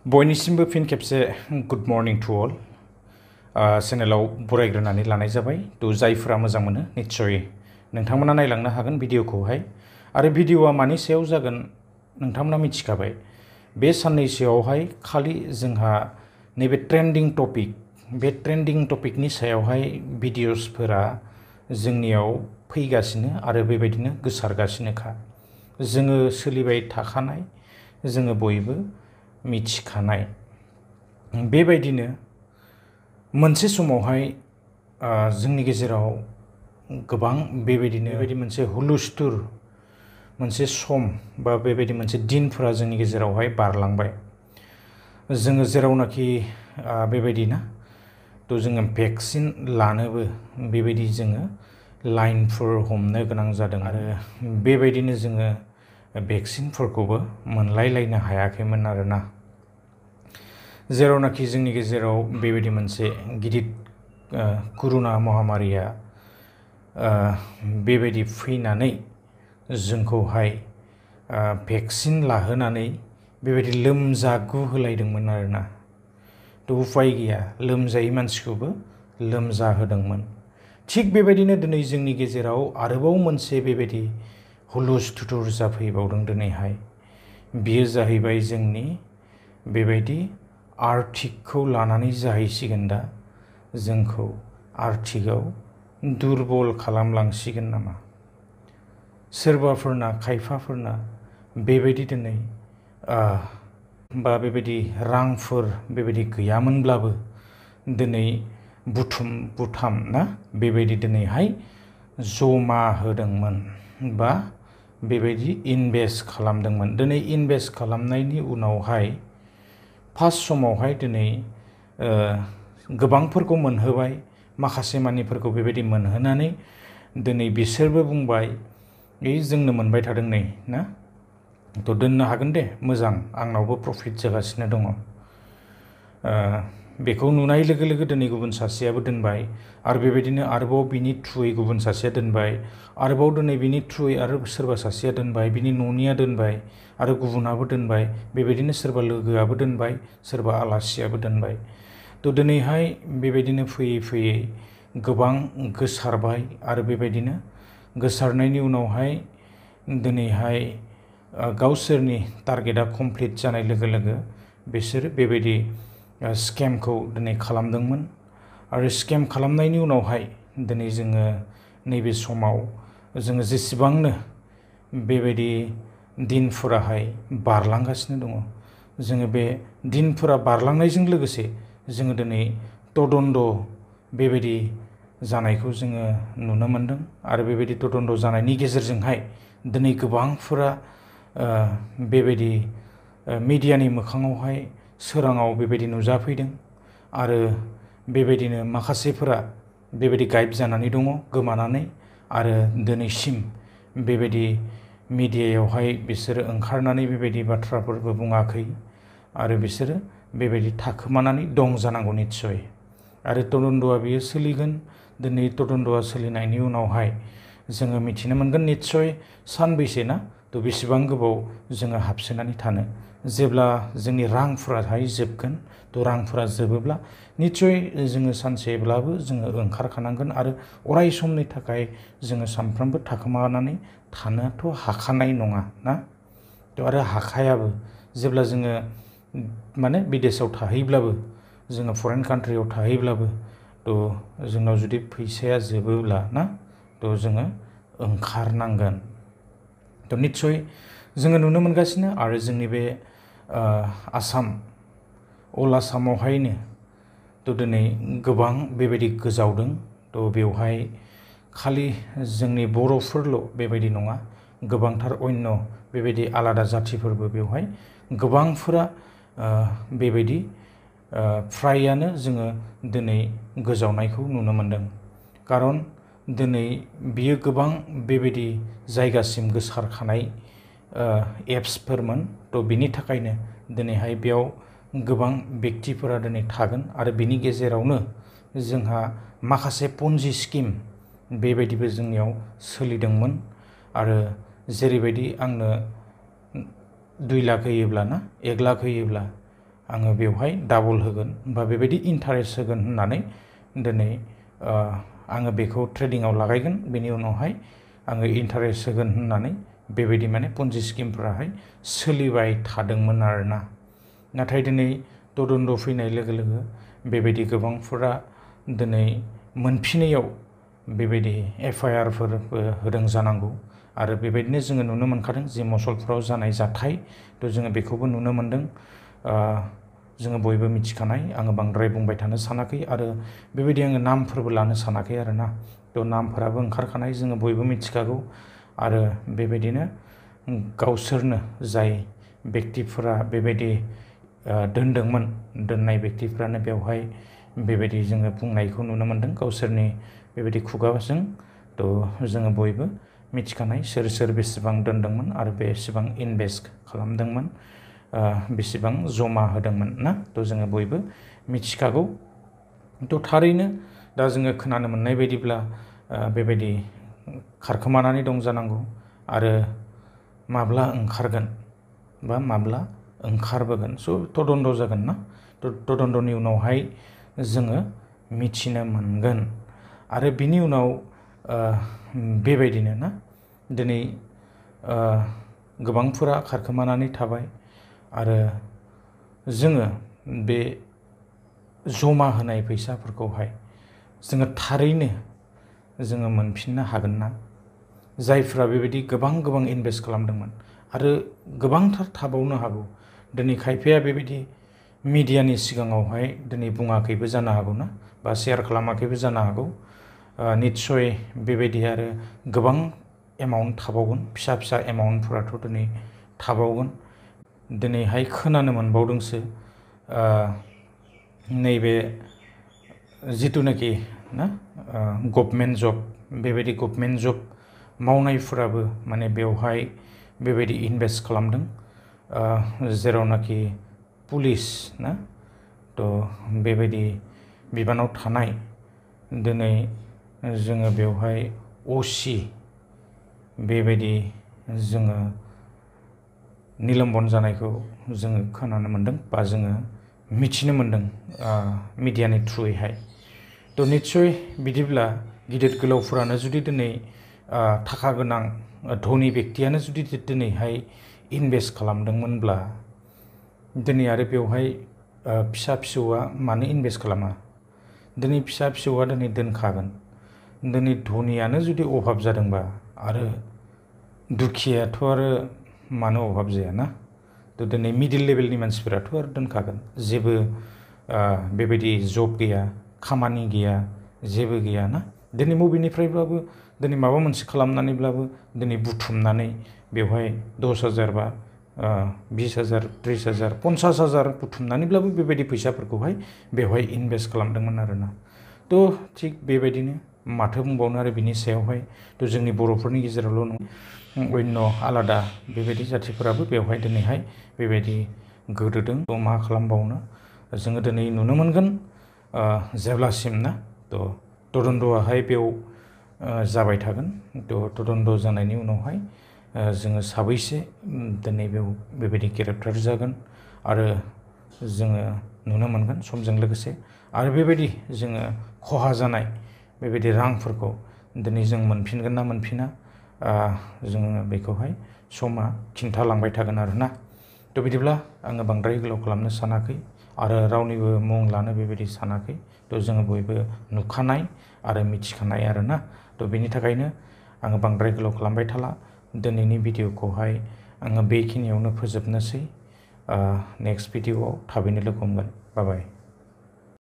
बयनिसिमबो फिन खेबसे good morning to all चेनेलाव बरायग्रोनानै लानाय जाबाय। थ' जायफोरा मोजां मोनो निस्सय नोंथांमोना नायलांनो हागोन भिडिअखौहाय। आरो भिडिअआ मानि सायाव जागोन नोंथांमोना मिथिखाबाय। बे साननैसोआवहाय खालि जोंहा नैबे ट्रेन्डिं टपिक, बे ट्रेन्डिं टपिकनि सायावहाय भिडिअसफोरा जोंनियाव फैगासिनो आरो बेबायदिनो गोसारगासिनोखा। जोङो सोलिबाय थाखानाय, जोङो बयबो मिथिखानाय। बेबायदिनो मोनसे समावहाय जोंनि गेजेराव गोबां बेबायदि मोनसे हुलुस्थुर मोनसे सम बा बेबायदि मोनसे दिनफोरा जोंनि गेजेरावहाय बारलांबाय। जोङो जेरावनाखि बेबायदि ना, थ' जोङो भेक्सिन लानोबो बेबायदि जोङो लाइनफोर हमनो गोनां जादों आरो बेबायदिनो जोङो भेक्सिनफोरखौबो मोनलायलायनो हायाखैमोन आरोना। जेरावनाखि जोंनि गेजेराव बेबायदि मोनसे गिदिर कर'ना महामारिया बेबायदि फैनानै जोंखौहाय भेक्सिन लाहोनानै बेबायदि लोमजागु होलायदोंमोन आरोना। थ' उफाय गैया, लोमजायै मानसिखौबो लोमजाहोदोंमोन। थिग बेबायदिनो दिनै जोंनि गेजेराव आरोबाव मोनसे बेबायदि हुलुस्थुथुर जाफैबावदों दिनैहाय। बियो जाहैबाय जोंनि बेबायदि आर्थिकखौ लानानै जाहैसिगोन दा। जोंखौ आर्थिकआव दुरबल खालामलांसिगोन नामा? सोरबाफोरना खायफाफोरना बेबायदि दिनै बा बेबायदि रांफोर बेबायदि गैयामोनब्लाबो दिनै बुथुम ना बेबायदि दिनैहाय जमा होदोंमोन बा बेबायदि इनभेस्ट खालामदोंमोन। दिनै इनभेस्ट खालामनायनि उनावहाय फार्स्ट समावहाय दिनै गोबांफोरखौ मोनहोबाय, माखासे मानिफोरखौ बेबायदि मोनहोनानै दिनै बिसोरबो बुंबाय जोंनो मोनबाय थादों नै ना, थ' दोननो हागोन दे, मोजां, आंनावबो प्रफिट जागासिनो दङ। बेखौ नुनाय लोगो लोगो दिनै गुबुन सासेयाबो दोनबाय आरो बेबायदिनो आरोबाव बिनि थ्रुयै गुबुन सासेया दोनबाय, आरोबाव दिनै बिनि थ्रुयै आरो सोरबा सासेया दोनबाय, बिनि न'निया दोनबाय आरो गुबुनाबो दोनबाय, बेबायदिनो सोरबा लोगोआबो दोनबाय, सोरबा आलासियाबो दोनबाय। थ' दिनैहाय बेबायदिनो फैयै फैयै गोबां गोसारबाय आरो बेबायदिनो गोसारनायनि उनावहाय दिनैहाय गावसोरनि टारगेटआ कमप्लिट जानाय लोगो लोगो बिसोरो बेबायदि स्केमखौ दिनै खालामदोंमोन। आरो स्केम खालामनायनि उनावहाय दिनै जोङो नैबे समाव जोङो जेसेबांनो बेबायदि दिनफोराहाय बारलांगासिनो दङ, जोङो बे दिनफोरा बारलांनायजों लोगोसे जोङो दिनै तदन्द बेबायदि जानायखौ जोङो नुनो मोनदों। आरो बेबायदि तदन्द जानायनि गेजेरजोंहाय दिनै गोबांफोरा बेबायदि मिडियानि मोखाङावहाय सोराङाव बेबायदि नुजाफैदों आरो बेबायदिनो माखासेफोरा बेबायदि गायब जानानै दङ, गोमानानै, आरो दिनैसिम बेबायदि मिडियायावहाय बिसोरो ओंखारनानै बेबायदि बाथ्राफोरबो बुङाखै आरो बिसोरो बेबायदि थाखोमानानै दं जानांगौ निस्सय। आरो तदन्दआ बियो सोलिगोन। दिनै तदन्दआ सोलिनायनि उनावहाय जोङो मिथिनो मोनगोन निस्सय सानबैसे ना, थ' बेसेबां गोबाव जोङो हाबसोनानै थानो। जेब्ला जोंनि रांफोराहाय जोबगोन, थ' रांफोरा जोबोब्ला निस्सय जोङो सानसेब्लाबो जोङो ओंखारखानांगोन आरो अराय समनि थाखाय जोङो सानफ्रोमबो थाखोमानानै थानोथ' हाखानाय नङा ना। थ' आरो हाखायाबो। जेब्ला जोङो माने बिदेशाव थाहैब्लाबो, जोङो फरेन कान्ट्रियाव थाहैब्लाबो, थ' जोंनाव जुदि फैसाया जोबोब्ला ना, थ' जोङो ओंखारनांगोन। थ' निस्सय जोङो नुनो मोनगासिनो। आरो जोंनि बे आसाम, अल आसामावहायनो थ' दिनै गोबां बेबायदि गोजावदों। थ' बेवहाय खालि जोंनि बर'फोरल' बेबायदि नङा, गोबांथार अन्य बेबायदि आलादा जाथिफोरबो बेवहाय गोबांफोरा बेबायदि फ्रायानो जोङो दिनै गोजावनायखौ नुनो मोनदों। खारन दिनै बियो गोबां बेबायदि जायगासिम गोसारखानाय एप्सफोरमोन। थ' बिनि थाखायनो दिनैहाय बेयाव गोबां बेक्तिफोरा दिनै थागोन आरो बिनि गेजेरावनो जोंहा माखासे पन्जि स्किम बेबायदिबो जोंनियाव सोलिदोंमोन। आरो जेरैबायदि आंनो 2 लाख होयोब्ला ना, 1 लाख होयोब्ला आङो बेवहाय डाबल होगोन बा बेबायदि इन्टारेस्ट होगोन होननानै दिनै आङो बेखौ ट्रेडिंआव लागायगोन, बेनि उनावहाय आङो इन्टारेस्ट होगोन होननानै बेबायदि माने पन्जि स्किमफोराहाय सोलिबाय थादोंमोन आरोना। नाथाय दिनै तदन्त फैनाय लोगो लोगो बेबायदि गोबांफोरा दिनै मोनफिनैयाव बेबायदि FIRफोरबो होदों जानांगौ, आरो बेबायदिनो जोङो नुनो मोनखादों जि मसलफोराव जानाय जाथाय, जोङो बेखौबो नुनो मोनदों। जोङो बयबो मिथिखानाय, आङो बांद्राय बुंबाय थानो सानाखै आरो बेबायदि आङो नामफोरबो लानो सानाखै आरोना। नामफोराबो ओंखारखानाय, जोङो बयबो मिथिखागौ। आरो बेबायदिनो गावसोरनो जाय बेक्तिफोरा बेबायदि दोनदोंमोन, दोननाय बेक्तिफ्रानो बेवहाय बेबायदि जोङो बुंनायखौ नुनो मोनदों गावसोरनि बेबायदि खुगाजों। जोङो बयबो मिथिखानाय सोर सोर बेसेबां दोनदोंमोन आरो बेसेबां इनभेस्ट खालामदोंमोन, बेसेबां जमा होदोंमोन ना। जोङो बयबो मिथिखागौ। थारैनो दा जोङो खोनानो मोननाय बायदिब्ला बेबायदि खारखोमानानै दं जानांगौ, आरो माब्ला ओंखारगोन बा माब्ला ओंखारबोगोन। तदन्त जागोन ना। तदन्तनि उनावहाय जोङो मिथिनो मोनगोन। आरो बिनि उनाव बेबायदिनो ना, दिनै गोबांफोरा खारखोमानानै थाबाय, आरो जोङो बे जमा होनाय फैसाफोरखौहाय जोङो थारैनो जोङो मोनफिननो हागोन ना? जायफ्रा बेबायदि गोबां इनभेस्ट खालामदोंमोन, आरो गोबांथार थाबावनो हागौ। दिनै खायफाया बेबायदि मिडियानि सिगाङावहाय दिनै बुङाखैबो जानो हागौ ना, बा शेयार खालामाखैबो जानो हागौ। निस्सय बेबायदि आरो गोबां एमाउन्ट थाबावगोन, फिसा फिसा एमाउन्टफोराथ' दिनै थाबावगोन। दिनैहाय खोनानो मोनबावदोंसो नैबे जिथुनाखि ना गभर्नमेन्ट जब, बेबायदि गभर्नमेन्ट जब मावनायफोराबो माने बेवहाय बेबायदि इनभेस्ट खालामदों, जेरावनाखि पुलिस ना। बेबायदि बिबानाव थानाय, दिनै जोङो बेवहाय OC बेबायदि जोङो निलम्बन जानायखौ जोङो खोनानो मोनदों, बा जोङो मिथिनो मोनदों मिडियानि थ्रुयैहाय। निस्सय बिदिब्ला गिदिर गोलावफोरानो जुदि दिनै थाखा गोनां धनि बेक्तियानो जुदि दिनैहाय इनभेस्ट खालामदोंमोनब्ला, दिनै आरो बेवहाय फिसा फिसौआ मानो इनभेस्ट खालामा? दिनै फिसा फिसौआ दिनै दोनखागोन। दिनै धनियानो जुदि अभाब जादोंबा, आरो दुखियाथ' आरो मानो अभाब जायाना। दिनै मिडिल लेभेलनि मानसिफोराथ' आरो दोनखागोन। जेबो बेबायदि जब गैया, खामानि गैया, जेबो गैया ना। दिनै बबेनिफ्रायब्लाबो दिनै माबा मोनसे खालामनानैब्लाबो दिनै बुथुमनानै बेवहाय 10,000 बा 20,000, 30,000, 50,000 बुथुमनानैब्लाबो बेबायदि फैसाफोरखौहाय बेवहाय इनभेस्ट खालामदोंमोन आरोना। थिग बेबायदिनो माथो बुंबावनो आरो बिनि सायावहाय। जोंनि बर'फोरनि गेजेरावल' नङा, अन्य आलादा बेबायदि जाथिफोराबो बेवहाय दिनैहाय बेबायदि गोदोदों। मा खालामबावनो, जोङो दिनै नुनो मोनगोन जेब्लासिम ना तदन्तआहाय बेयाव जाबाय थागोन। तदन्त जानायनि उनावहाय जोङो साबैसे दिनै बेयाव बेबायदि ग्रेप्टार जागोन, आरो जोङो नुनो मोनगोन समजों लोगोसे। आरो बेबायदि जोङो खहा जानाय बेबायदि रांफोरखौ दिनै जों मोनफिनगोन ना मोनफिना, जोङो बेखौहाय समा खिन्थालांबाय थागोन आरोना। बिदिब्ला आङो बांद्राय गोलाव खालामनो सानाखै, आरो रावनिबो मुं लानो बेबायदि सानाखै। जोङो बयबो नुखानाय आरो मिथिखानाय आरोना। बेनि थाखायनो आङो बांद्राय गोलाव खालामबाय थाला। दिनैनि भिडिअखौहाय आङो बेखिनियावनो फोजोबनोसै। नेक्स्ट भिडिअआव थाबैनो लोगो हमगोन। बाय बाय।